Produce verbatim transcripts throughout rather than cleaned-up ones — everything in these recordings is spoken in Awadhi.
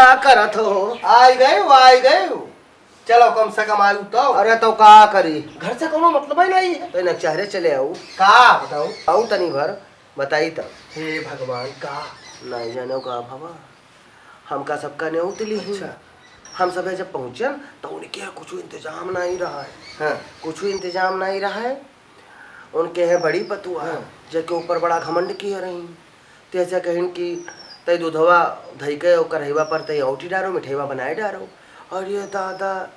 का करत हो? आई गए हो, आई गए हो। चलो, कम से कम आयु तो। अरे, तो का करी? घर से कोनो मतलब ही नहीं है। तो नकचहरे चले आऊ। का बताऊ? आऊ तनी भर बताई तब। हे भगवान, का? नहीं जाने का भवा, हमका सबका नेउत ली ही। अच्छा। हम सबे जब पहुँचन, तो उनके यहाँ कुछ इंतजाम नहीं रहा है। हाँ। कुछ इंतजाम नहीं रहा है। उनके हैं बड़ी पतुआ, हाँ। जेके ऊपर बड़ा घमंड किए रही। तैसे कहिन कि तै दूधवा धई के ओकर हइवा पर तै औटी डारो, मिठइवा बनाए डारो। और ये दादा,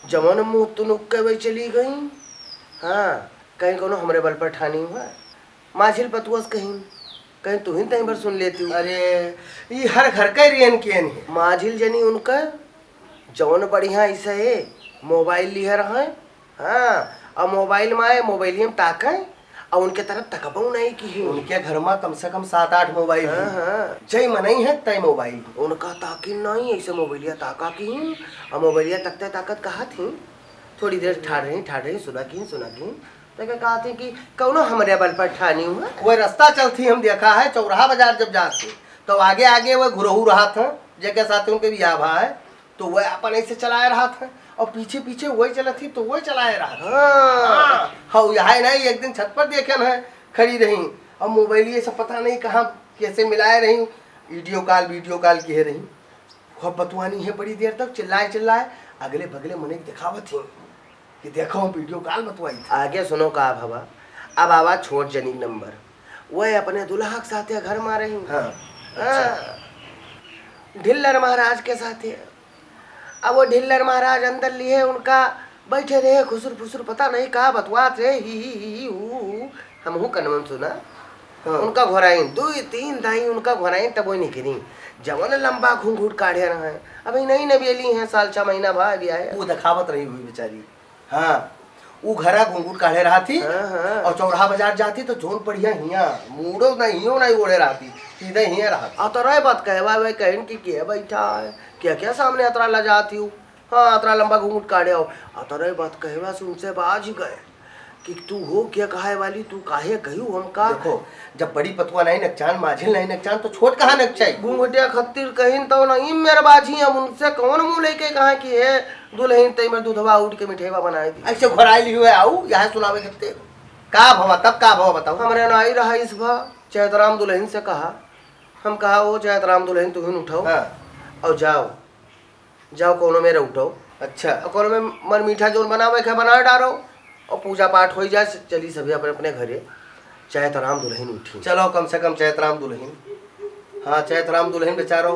जवन मुँह तुनुक के वही चली गई। हाँ, कहीं कोनो हमरे बल पर ठानी हुआ। माझिल पतुआ से कहिन, कहीं तुहिन तहीं भर सुन लेती हूँ। अरे, ई हर घर के रियन कियन है। माझिल जनी उनका जवन बढ़िया ऐसा है, मोबाइल लिहे रहे। हाँ, अब मोबाइल में आए, मोबाइल में ताके, और उनके तरफ तकबऊ नहीं की है। उनके घर में कम से कम सात आठ मोबाइल हाँ, हैं। हाँ। जय मनई है, तय मोबाइल। उनका ताकी नहीं, ऐसे मोबाइलिया ताका की, और मोबाइलिया तकते ताकत कहा थी, थोड़ी देर ठाड़ रही, ठाड़ रही, सुना की, सुना की। तो क्या कहा थी कि कौनो हमरे बल पर ठानी हुआ। वो रास्ता चलती हम देखा है, चौराहा बाजार जब जाती, तो आगे आगे वो घुरहू रहा था, जेके साथ उनके बियाह भा है, तो वह अपन ऐसे चलाए रहत है और पीछे पीछे वही चलत ही तो वही चलाए रहत है। हाँ। हाँ, हाँ, यह है नहीं, एक दिन छत पर देखे न है, खड़ी रही और मोबाइल ये सब पता नहीं कहाँ कैसे मिलाए रही, वीडियो कॉल, वीडियो कॉल किए रही। खूब बतुआनी है बड़ी देर तक, चिल्लाए चिल्लाए, अगले बगले मने दिखावत ही कि देखो हम वीडियो कॉल बतुआई थी। आगे सुनो का भवा, अब आवा छोट जनी नंबर, वह अपने दुल्हा के साथे घर में रही। हाँ, हाँ, अच्छा। ढिल्लर महाराज के साथे। अब वो ढिल्लर महाराज अंदर लिए उनका बैठे रहे, खुसुर फुसुर पता नहीं का बतवात रहे, ही, ही, ही, ही, हू, हू, हमहू कनवन सुना। हाँ। उनका घोराइन, दुई तीन दाई उनका घोराइन, तब वो निकली। जवन लंबा घूंघूट काढ़े रहे। अभी नई नवेली हैं, साल छह महीना भा अभी आए। वो दिखावत रही हुई बेचारी। हाँ, ऊ घरा घूंघूट काढ़े रहत ही हाँ, हाँ। और चौराहा बाजार जात ही तो जौन बढ़िया हिया, मूड़ो नहीं, हियो नहीं ओढ़े रहत ही, सीधे हिया रहत। अतरे बात कहवा वे कहन कि के बैठा है, क्या क्या सामने अतरा लजात ही हूँ। हाँ, अतरा लंबा घूंघूट काढ़े हो। अतरे बात कहवा से उनसे बाज गए कि तू हो क्या कहे वाली, तू काहे कहू हमका? देखो, जब बड़ी पतुआ नहीं नकचान, माझिल नहीं नकचान, तो छोट कहाँ नकचाई? घूंघटिया खत्तिर कहिन तो नहीं मेरे बाजी, हम उनसे कौन मुँह लेके कहा कि हे दुल्हन, तई में दूधवा उठ के मिठेवा बनाए दी। ऐसे घोराइल हुए आऊ, यहाँ सुनावे करते। का भवा, तब का भवा बताओ? हमरे नाई रहा इस भा, चैतराम दुल्हन से कहा, हम कहा, "ओ चैतराम दुल्हन, तुहिन उठाओ हाँ। और जाओ, जाओ कोनो में उठाओ।" अच्छा। और कोनो में मर मीठा जोन बनावे के बना डारो और पूजा पाठ हो जाए, चली सभी अपने अपने घरे। चैतराम दुल्हन उठी। चलो, कम से कम चैतराम दुल्हन, हाँ, चैतराम दुल्हन बेचारो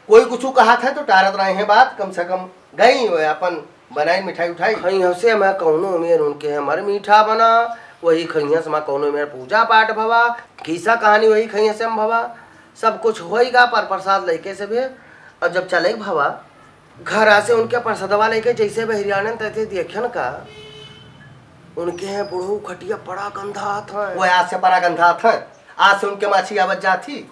कोई कुछ कहा था तो टारत रहे हैं बात, कम से कम गई हुए अपन बनाई मिठाई उठाई। खइहँसे मा कौनो मेर उनके हमर मीठा बना, वही खइहँस मा कौनो मेर पूजा पाठ भवा, खिस्सा कहानी वही खइहँसे मा भवा, सब कुछ होइगा पर प्रसाद लइके से भी। और जब चले भवा, घरा से उनके प्रसादवा लइके जैसे बहरियानन तैसे देखन का, उनके हैं बुढ़ऊ खटिया पड़ा गंधा आत है। वो आज से पड़ा गंधा आत है, आज से उनके माछी आवत जात ही।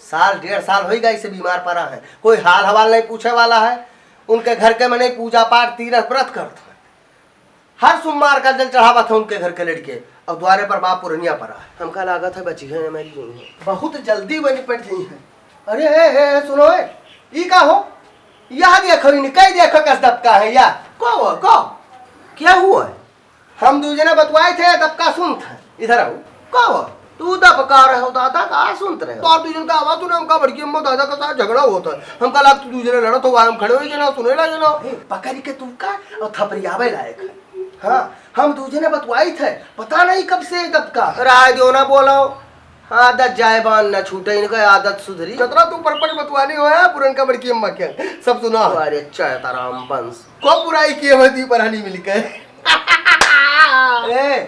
साल डेढ़ साल होइगा इसे बीमार पड़ा है, कोई हाल हवाल नहीं पूछे वाला है। उनके घर के मने पूजा पाठ, तीरथ, व्रत करत है। हर सोमवार का जल चढ़ावत है उनके घर के लड़के, और द्वारे पर बाप पुरनिया पड़ा है। हमका लागत है बची है, मरी गई है। बहुत जल्दी बनी पड़ गई है। अरे, ए, ए, ए, सुनो, ए, ई का हो? यहाँ देखो, इनका ही देखो, कस दबका है या? को हो, को? क्या हुआ है? हम दू जने बतवाए थे, तब का सुनत है। इधर आओ। का हुआ? तू दबका रहे हो दादा, का सुनत रहे हो? तो आप दू जन का आवाज सुना, हमका बड़की अम्मा दादा का साथ झगड़ा होत है। हमका लाग तू दू जने लड़त हो, हम खड़े होई जना, सुने ला जना। ए, पकड़ के तू का और थपरियावे लायक है। हाँ, हम दू जने बतवाई थे, पता नहीं कब से दबका। राय दियो ना बोलो, आदत जाए बान ना छूटे, इनका आदत सुधरी। जतरा तू परपट बतवानी हो है, पुरनका बड़की अम्मा के, सब सुना। अरे चैताराम वंश। को बुराई किए हुए दी परानी मिलके? ए,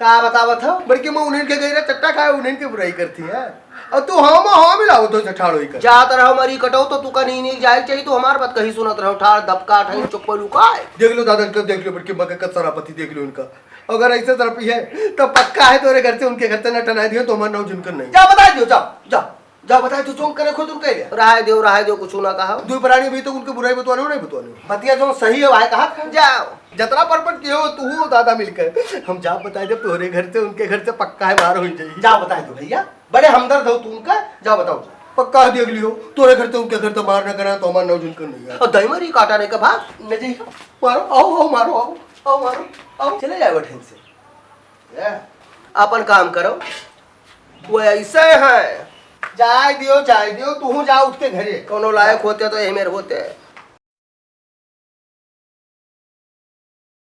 का बतावत हो? बड़की अम्मा उन्हीं के गई रे चट्टा खाए, उन्हीं के बुराई करती है। और तू हम, हम ही लावत हो से ठाड़ होई कर। जात रहो मरी कटो तो तू का नीनी जाए चाहिए, तू हमार बात कहीं सुनत रहो, ठाड़ दबका, ठाड़ चुप लुकाए। देख लो दादा इनका, देख लो बड़की अम्मा के कत सरापति, देख लो इनका। अगर ऐसे तरफ ही है, तो पक्का है तोरे घर से, उनके घर से न टनाए दियो, तो हमार नाव जिनकर नहीं। जा बता दियो, जा, जा, जा बता दियो, जो करे खुद उनके लिए। रहाय दियो, रहाय दियो, कुछ ना कहा। दो प्राणी भी तो उनके बुराई बतवाने हो, नहीं बतवाने हो। बतिया जो सही है, वह कहा था। जाओ। जतरा परपट किए हो, तू हो दादा मिलकर। हम जा बताए दे, तोरे घर से, उनके घर से पक्का है, बाहर हो जाइए। जा बताए दो भैया, बड़े हमदर्द हो तू उनका, जा बताओ। पक्का देख लियो, तोरे घर तो उनके घर तो मार ना करा, तो हमार नौ जन कर नहीं यार। और दही मरी काटा नहीं का भाग, न जाइए। मारो, आओ, आओ, मारो, आओ, आओ, मारो, आओ। चले जाए ढंग से। या, अपन काम करो। वो ऐसे हैं। जाए दियो, जाए दियो, तू जा उठ के घरे। कोनो लायक होते तो यही मेरे होते।